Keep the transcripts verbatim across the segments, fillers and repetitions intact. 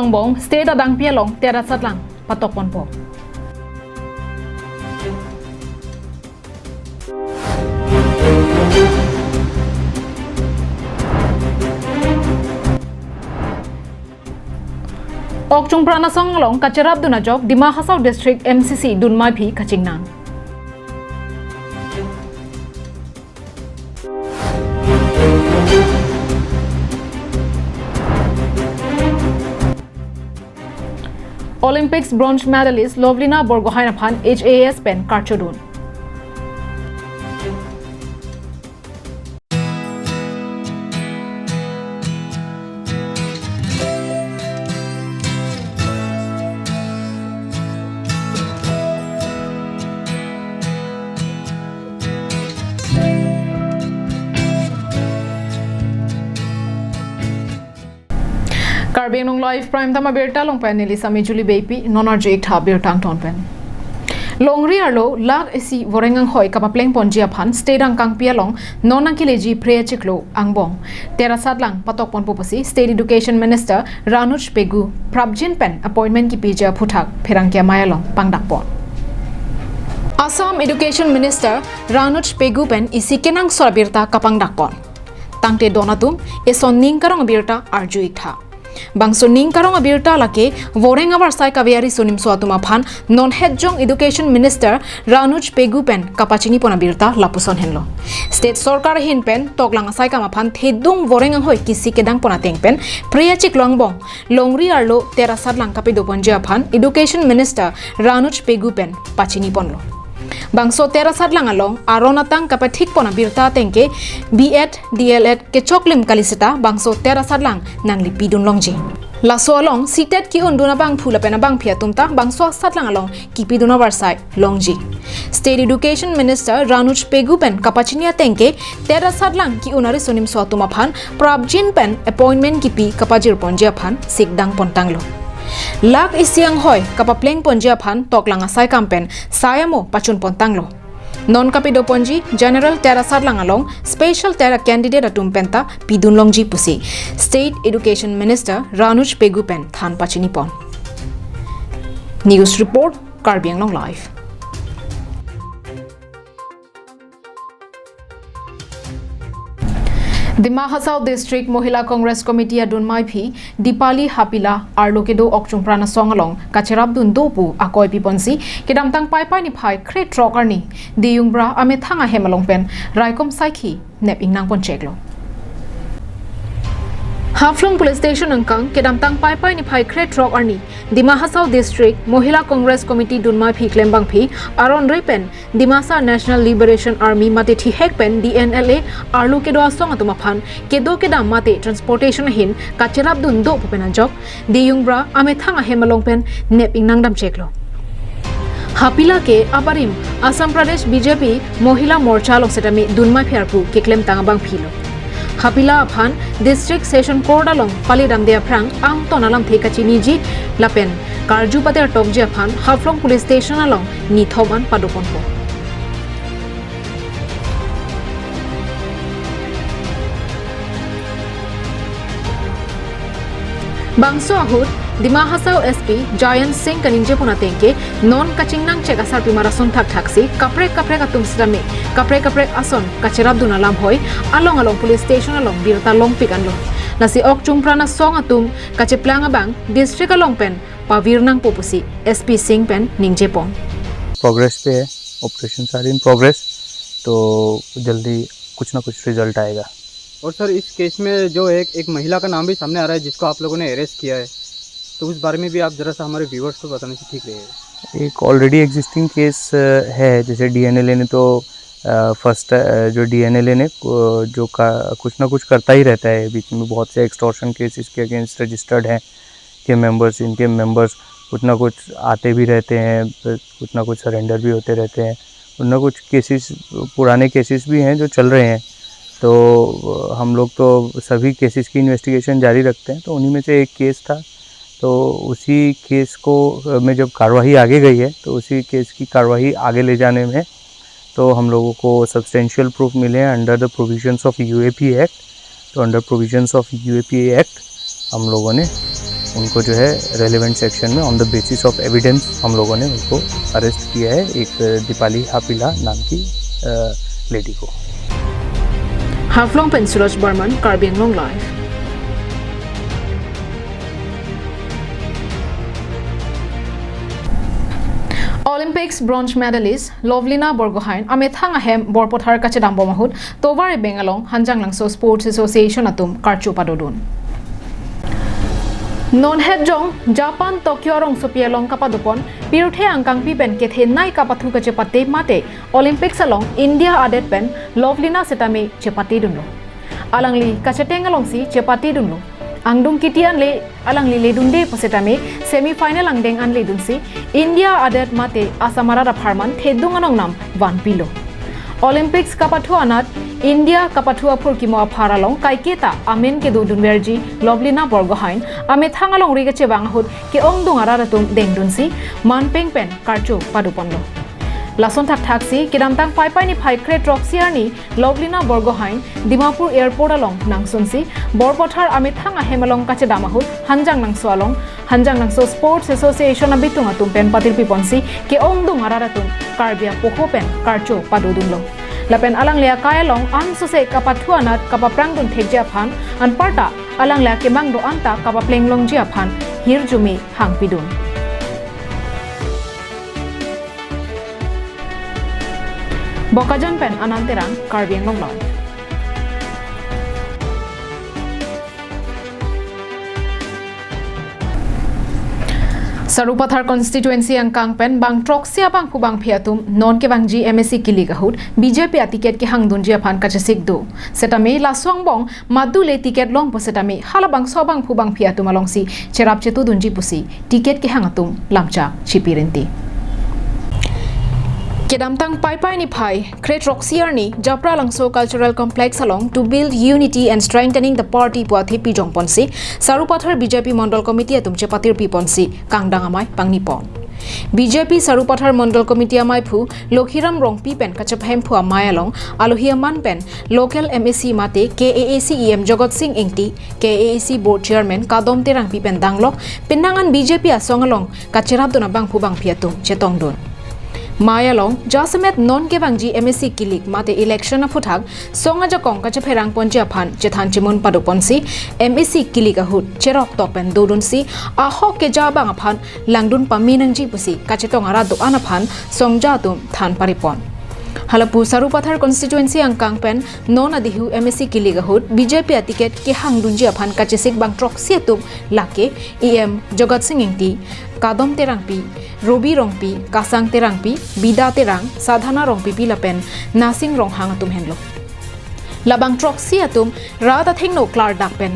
Angbong state adangpi along Terasatlang patokponpo. Ok Chungpran asong along kacherapdun ajok Dima Hasao District M C C dunmai aphi kachingnang. Olympics bronze medalist Lovelina Borgohain aphan H A S pen karchodun. Karbi Anglong Live Prime Time abirta along pen neli Sami Julie Beypi, non arju-ik tha birta angton pen. Longri arlo lakh isi voreng anghoi kapaplengponji aphan state angkangpi along non nangkeleji phre achiklo angbong Terasatlang patokponpo pusi State Education Minister Ranuj Pegu prapjin pen appointment kipiji aphuthak pherangke amei along pangdakpon. Assam Education Minister Ranuj Pegu pen isi kenangsot abirta kapangdakpon. Tangte don atum eson ning karong abirta arju-ik tha. Bangso ning karong abirta lake voreng avarsai kave ariso nimso atum aphan non hetjong Education Minister Ranuj Pegu pen kapachinipon abirta lapuson henlo. State sorkar ahin pen toklang asaikam aphan thedung voreng anghoi kisi kedangpon ateng pen phre achiklo angbong Longri arlo Terasatlang kapadoponji aphan Education Minister Ranuj Pegu pen pachiniponlo. Bangso Terasatlang along aron atang kapathikpon abirta ateng ke B Ed, D El Ed kechoklim kali seta bangso Terasatlang nanglipidun longji. Laso along C tet ki-undun abangphu lapen abangphi atum ta bangso asatlang along kipidun avarsai longji. State Education Minister Ranuj Pegu pen kapachini ateng ke Terasatlang ki-un ariso nimso atum aphan prapjin pen appointment kipi kapajirponji aphan sikdangpontanglo. Lakh isi anghoi kapaplengponji aphan toklang asaikam pen sai amo pachunpontanglo. Non kapadoponji General Terasatlang along special Tera candidate atum penta pidun longji pusi State Education Minister Ranuj Pegu pen than pachinipon. News report, Karbi Anglong Live. Dima Hasao District Mohila Congress Committee adunmai aphi Dipali Hapila arlo kedo Okchungpran asong along kacherapdun do pu akoi piponsi kedamtang Paipai niphai krethrok arni Diyungbra amethang ahem along pen raikom saikhi nep ingnangponcheklo. Haflong Police Station angkang kedamtang Paipai niphai krethrok arni Dima Hasao District Mohila Congress Committee dunmai aphi klembangpi aron re pen Dimasa National Liberation Army mate thihek pen D N L A arlo kedo asong atum aphan kedo kedam mate transportation ahin kacherapdun do pu pen ajok Diyungbra amethang ahem along pen nep ingnangdamcheklo. Hapila ke abarim Assam Pradesh B J P Mohila Morcha along setame dunmai aphi arpu keklemtang abangpilo. Hapila aphan District Session Court along palidamde aphrang angton alamthe kachiniji lapen karju patertokji aphan Haflong Police Station along nithom an padoponpo. Bangso ahut Dima Hasao S P Jayant Singh kaningjepon ateng ke non kachingnangchek asarpimar ason thakthaksi kaprek kaprek atum setame kaprek kaprek ason kacherapdun alam hoi along along police station along birta longpik anlo. Lasi Okchungpran asong atum kacheplang abang district along pen pavir nangpo pusi S P Singh pen ningjepon. Progress पे है, operations are in progress, तो जल्दी कुछ ना कुछ रिजल्ट आएगा। और सर, इस केस में जो एक, एक महिला का नाम भी सामने आ रहा है जिसको आप लोगों ने अरेस्ट किया है, तो उस बारे में भी आप ज़रा सा हमारे व्यूअर्स को बताने से ठीक रहेगा। एक ऑलरेडी एग्जिस्टिंग केस है, जैसे डीएनएलए ने तो फर्स्ट जो डीएनएलए ने जो का कुछ ना कुछ करता ही रहता है, बीच में बहुत से एक्सटॉर्शन केस इसके अगेंस्ट रजिस्टर्ड हैं के मेंबर्स, इनके मेंबर्स कुछ ना कुछ आते भी रहते हैं, कुछ ना कुछ सरेंडर भी होते रहते हैं। उनमें कुछ केसेस, पुराने केसेस भी हैं जो चल रहे हैं। तो हम लोग तो सभी केसेस की इन्वेस्टिगेशन जारी रखते हैं। तो उन्हीं में से एक केस था, तो उसी केस को में जब कार्यवाही आगे गई है, तो उसी केस की कार्यवाही आगे ले जाने में तो हम लोगों को सब्सटेंशियल प्रूफ मिले हैं under the provisions of U A P Act। तो under provisions of UAPA act हम लोगों ने उनको जो है रेलेवेंट सेक्शन में on the basis of evidence हम लोगों ने उनको अरेस्ट किया है, एक दीपाली हापिला नाम की लेडी को। Haflong pen Suraj Barman, Karbi Anglong Live. Olympics bronze medalist Lovlina Borgohain amethang ahem Borpathar kachedambom ahut Tovar ebeng along Hanjanglangso Sports Association atum karcho padodun. Non hetjong Japan Tokyo arongsopi along kapadopon pirthe angkangpi pen kethenei kapathu kachepate mate Olympics along India adet pen Lovlina setame chepatedunlo. Alangli kacheteng alongsi chepatedunlo. Angdung kiti anle alangli ledunde pu setame semi final angdeng an ledunsi India adet mate Assam arat apharman thedung anong nam vanpilo. Olympics kapathu anat India kapathu aphurkimo aphar along kaiketa amen kedodunverji Lovlina Borgohain amethang alongri kachevang ahut ke-ongdung arat atum dengdunsi manpeng pen karcho padoponlo. Lason thakthaksi kedamtang Paipai niphai kre throksi arni Lovlina Borgohain Dimapur Airport along nangsunsi Borpathar amethang ahem along kachedam ahut Hanjanglangso along Hanjanglangso Sports Association abitung atum pen patirpiponsi ke-ongdung arat atum Karbi apoho pen karcho padodunlo. Lapen alangli akai along ansose kapathu anat kapaprangdun thekji aphan anparta alangli akemang do-an ta kapaplenglongji aphan hirjume hangpidun. Bokajan pen Anand Terang, Karbi Anglong Live. Sarupathar constituency angkang pen bang throksi abangphu bangphi atum non kevangji M A C kilik ahut B J P aticket kehangdunji aphan kachesik do. Setame laso angbong madule ticket longpo setame halabangso abangphu bangphi atum alongsi cherap chetudunji pusi ticket kehang atum lamchak chipirinti. Kedamtang Paipai niphai kre throksi arni Japralangso Cultural Complex along To Build Unity and Strengthening the Party pu athepi jongponsi Sarupathar B J P Mondol Committee atum chepatirpiponsi kangdang amei pangnipon. B J P Sarupathar Mondol Committee ameiphu Lokhiram Rongpi pen kachepahemphu amei along alohi aman pen local M A C mate K A A C E M Jagat Sing Engti, K A A C Board Chairman Kadom Terangpi pen danglok penang an B J P asong along kacherapdun abangphu bangphi atum chetongdun. Mei along jasemet non kevangji M A C kilik mate election aphuthak song ajakong kachepherangponji aphan chethan chimun padoponsi M A C kilik ahut cheroktok pen dodunsi ahok keja abang aphan langdun pame nangji pusi kachetong arat do-an aphan songja atum than paripon. Halapu Sarupathar constituency angkang pen non adihu M A C kilik ahut B J P aticket kehangdunji aphan kachesik bang throksi atum lake E M Jagat Sing Engti, Kadom Terangpi, Ruby Rongpi, Kasang Terangpi, Bida Terang, Sadhana Rongpipi lapen Nasing Ronghang atum henlo. Labang throksi atum rat athengno klardak pen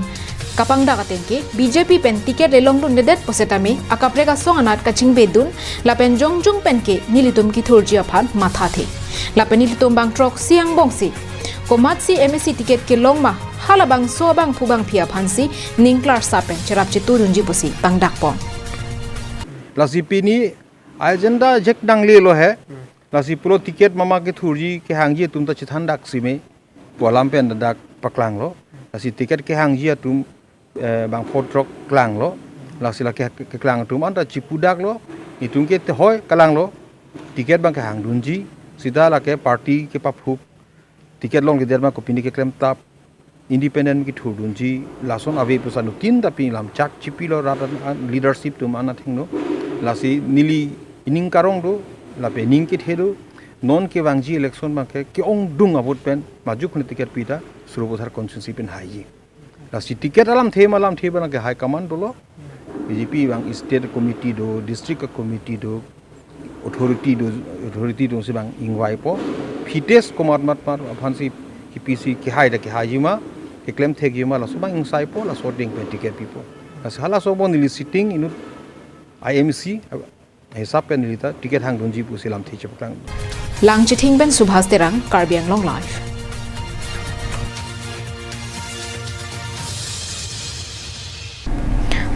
kapangdak ateng ke B J P pen ticket lelongdundedet pu setame akaprek asong anat kachingbedun lapen jongjung pen ke nelitum kethurji aphan mathathe. Lapen nelitum bang throksi angbongsi komatsi M A C ticket kelong ma halabangso abangphu bangphi aphansi ning klarsap pen cherap chetudunji pusi pangdakpon. Lasi pini agenda jek nanglelo he. Lasi pulo ticket mama kethurji kehangji atum ta chethandaksi me. Pu alam pen dak paklanglo. Lasi ticket kehangji atum, eh, bang photrok klanglo. Lasi lake ke-, keklang atum anta chipudaklo. Itum ke te hoi kalanglo. Ticket bang kehangdunji. Sita lake party kepaphup. Ticket longledet ma kopine keklem tap. Independent kethurdunji lason ave pusi anuttin ta pini lamchak chipilo rat an, an leadership atum an athengno. Lasi neli ining karong do, lapen ning kethe do, non kevangji election bang ke, ke-ongdung avote pen, majok hone ticket pi ta, Sarupathar constituency pen haiji. Lasi ticket alamthe ma alamthe bang ke high command dolo, B J P bang state committee do, district committee do, authority do, authority do si bang ingvaipo. Fittest komat mat mat aphansi kipisi kehai ta kehaiji ma, keklem thekji ma, laso bang ingsaipo, laso ding pen ticket pipo. Lasi halaso angbong neli sitting inut I M C, hisap pen neli ta ticket hangdunji pusi lamthe chepaklang. Langchithing pen Subhas Terang, Karbi Anglong Live.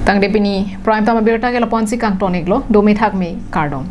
Tangte pini Prime Time abirta ke lapu-ansi kangton-iklo, dome thakme kardom.